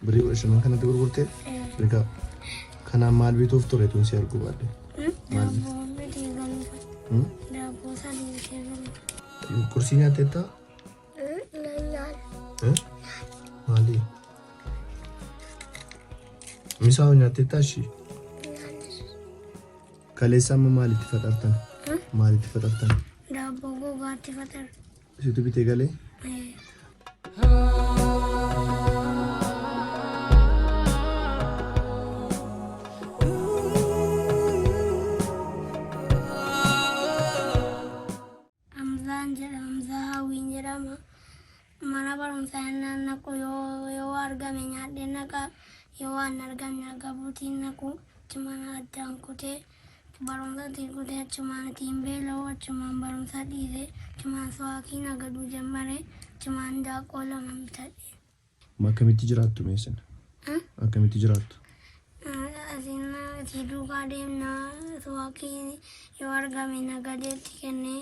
Birrii 15 kanatti gurgurtee? Rigaa. Kanaan maal bituuf ture tun si arguu baadhe? Daabboo bitee galuufa. Daabboo sadii bitee galuufa. Qursii nyaatteettaa? Nyaata. Maali? Misaa hoo nyaatteettaa ishii? Kaleessa amma maalitti faxartan? Maalitti faxartan? Daabboo gogaatti faxara. Situ bitee galee? Hamzaan jedhama. Hamzaa Hawwiin jedhama. Mana barumsaa innaan naqu yoo argame nyaadhee naqa yoo waan argamne agabuutiin naqu achumaan addaan kutee barumsa ittiin kutee achumaan ittiin beela'u achumaan barumsa dhiisee achumaan suwaakii nagaduu jammare achumaan daaqqoo lama bitadhe. Akkamitti jiraattu mee isin? Akkamitti jiraattu? Asiin asii duukaa deemna suwaakii yoo argame nagadeetti kennee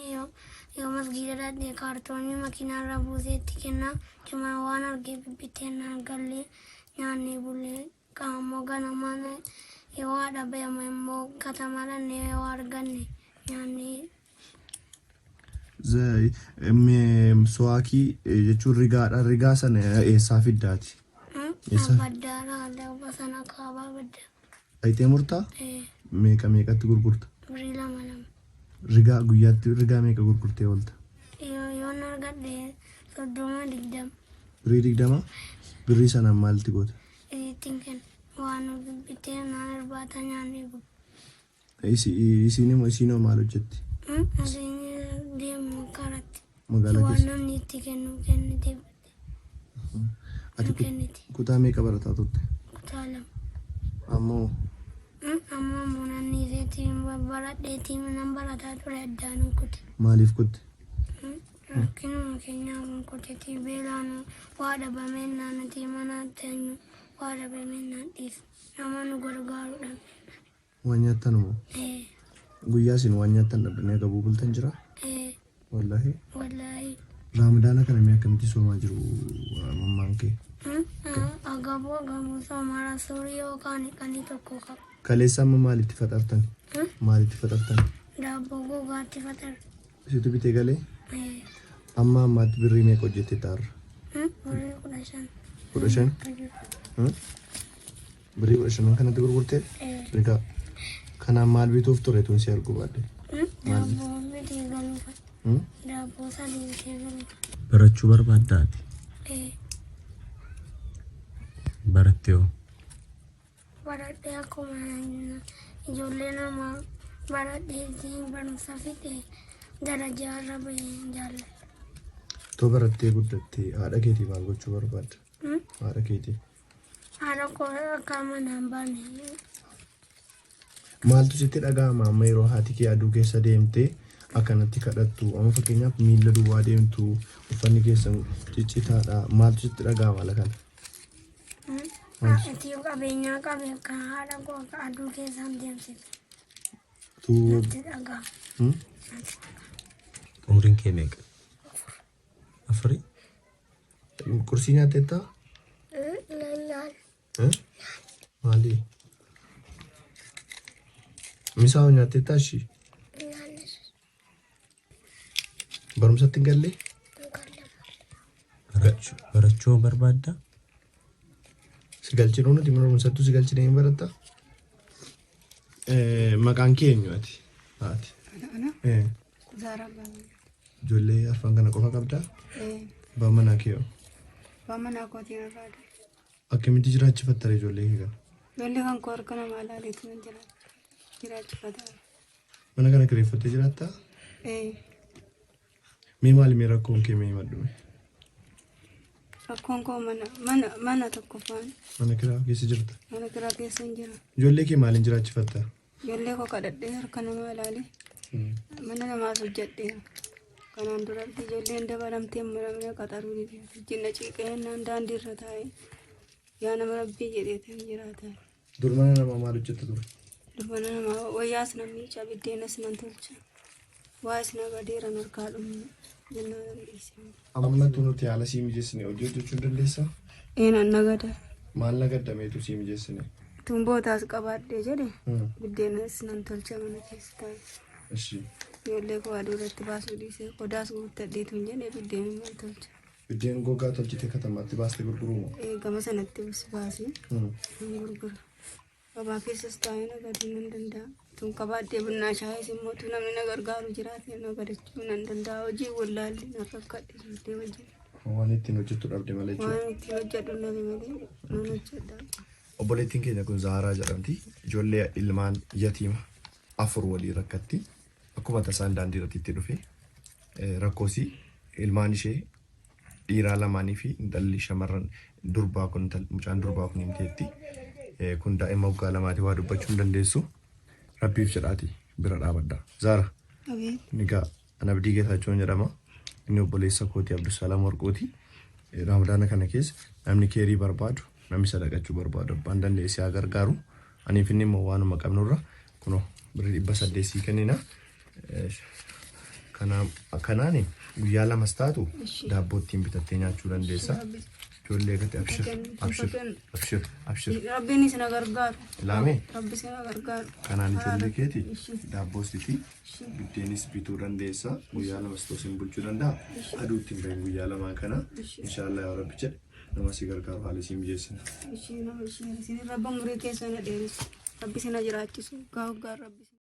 yoo masgiida dhaqne kaartoonii makiinaarra buuseetti kenna achumaan waan argee bibbitee naan gallee nyaannee bullee qaammoo ganamaan yoo haadha beema immoo katamaa dhaqnee yoo arganne nyaannee. Suwaakii jechuun rigaadha. Rigaa sana eessaa fiddaati? Eessa? Baddaadha adda sana kaabaa baddaa. Dhayitee murtaa? Meeqa meeqatti gurgurta? Birrii lama lama. Rigaa guyyaatti rigaa meeqa gurgurtee oolta? Yoon argadhe 30 20. Birrii 20? Birrii sanaan maalitti goota? Ittiin kenna. Waan bibbitee naan irbaata nyaannee bulu. Isiin immoo isiinoo maal hojjetti? Asiin deemu karatti. Magaalaa Waan keessa. namni itti kennu kennite. Ati kenniti. kutaa meeqa barataa turte? Kutaa 2. Ammoo Amma immoo nan dhiiseetiin baradheetiin nan barataa ture addaan kute. Maaliif kutte? Rakkinuma keenyaaf kuteetii beelaan waa dhabameen naannatii mana teenyu waa dhabameen naan dhiise. Nama nu gargaaru dhabne. Waan nyaattan moo? Ee. Guyyaa isin waan nyaattan dhabdanii agabuu bultan jira? Ee. Wallaahi. Wallaahi. Raamadaana kana mee akkamitti soomaa jiru mammaan kee? Agabuu agabuu soomaara suurii yookaan qanii tokko qaba. Kaleessa amma maalitti faxartan? Maalitti faxartan? Daabboo gogaatti faxara. Situ bitee galee? Ee. Amma ammaatti birrii meeqa hojjette taarra? Birrii 15. 15? Birrii 15 kanatti gurgurtee? Rigaa. Kanaan maal bituuf ture tun si arguu baadhe? Daabboo bitee galuufa. Daabboo sadii bitee galuufa. Barachuu barbaaddaa ati? Ee. Barattee hoo? Baradhee akkuma ijoollee namaa baradhee barumsa fixee darajaa irra bahee jaalladha. Too barattee guddattee haadha keetii maal gochuu barbaadda? Haadha keetii. Haadha koo akka manaan baane. Maaltu sitti dhaga'ama amma yeroo haati kee aduu keessa deemtee akkanatti kadhattu amma fakkeenyaaf miilla duwwaa deemtu uffanni keessan ciccitaadha maaltu sitti dhaga'ama ala kana? Itti qabeenyaa qabe akka haadha koo akka aduu keessaan deemsite. Tuu Natti dhaga'ama. Natti dhaga'ama. Umriin kee meeqa? Afurii? Qursii nyaatteettaa? Maali? Misaa hoo nyaatteettaa ishii? Barumsatti hin gallee? Barachuu barbaaddaa? Si galchinuu nuti mana barumsattuu si galchinee hin barattaa? Maqaan kee eenyu ati? Haati. Ana Eh, Zaaraa Baabaa. Ijoollee arfan kana qofa qabdaa? Ee, Abbaan manaa kee hoo? Abbaan manaa kootiin irraa du'e. Akkamitti jiraachifattare ijoollee kee kana? Ijoollee kan koo harka namaa ilaaleetu nan jiraachifata. Mana kana kireeffattee jiraattaa? Ee, Mee maali mee rakkoon kee mee himadhu mee? Rakkoon koo mana tokkoffaan. Mana kiraa keessa jirta? Mana kiraa keessa hin jira. Ijoollee kee maaliin jiraachifatta? Ijoollee koo kadhadhee harka namaa ilaalee mana namaas hojjedheera. Kanaan dura ijoolleen dabalamtee mana qaxaruu dide. Jinna ciiqee naan daandii irra taa'ee yaa nama rabbii jedhee ta'e jiraata. Dur mana namaa maal hojjetta ture? Dur mana namaa wayyaas nan miica biddeenas nan tolcha. Waa'is na badeera harkaa dhumu jennaan dhiise. Amma nuti haala sii mijeessine hojii hojjechuu hin dandeessaa? Eenan nagada. Maal nagaddameetu sii mijeessine? Tun bootaas qabaadhee jedhe buddeenas nan tolcha mana keessa taa'e. Ishi. Ijoollee koo aduu irratti baasuu dhiisee qodaas guuttadhee tun jedhe buddeen nan tolcha. Biddeen gogaa tolchitee katamaatti baastee gurguruu moo? Gama sanatti baasee nan gurgura. Gabaa keessas taa'ee nagaduu nan danda'a. Tun qabaadhee bunnaa shaayis immoo tun namni na gargaaru jiraate nagadachuu nan danda'a. Hojii wallaalli nan rakkadhe ijoollee wajjin. Waan ittiin hojjettu dhabde malee jechuudha. Waan ittiin hojjedhu dhabe malee nan hojjedha. Obboleettiin keenya kun Zaaraa jedhamti. Ijoollee ilmaan yatiima 4 walii rakkatti. Akkuma tasaan daandii irratti itti dhufe rakkoosii ilmaan ishee dhiiraa lamaanii fi intalli shamarran durbaa kun mucaan durbaa kun himteetti. Kun daa'ima waggaa lamaati waa dubbachuu hin dandeessu. Rabbiif jedhaati bira dhaabadha. Zaara. Abeet. Egaa ani Abdii Geetaachoon jedhama. Inni obboleessa kooti Abdusalaam Warquuti. Ramadaana kana keessa namni keerii barbaadu, namni sadaqachuu barbaadu abbaan danda'e si haa gargaaru. Aniif inni immoo waanuma qabnurra kunoo birrii 800 sii kennina. Kanaan guyyaa lamas taatu daabboo ittiin bitattee nyaachuu dandeessa. Ijoollee gati abshir abshir abshir abshir. Rabbiin isin gargaaru. Ilaamee? Rabbi isin gargaaru. Kanaan ijoollee keeti daabboo sitii biddeenis bituu dandeessa. Guyyaa lamas ta'u sin bulchuu danda'a. Aduu ittiin bahin guyyaa lamaan kana. Inshaallah yaa Rabbi jedhe nama si gargaaru haala si mijeessina. Ishii nama ishii isin rabba umurii keessa na dheeressu. Rabbi isin jiraachisu. Gaa hoggaan rabbi.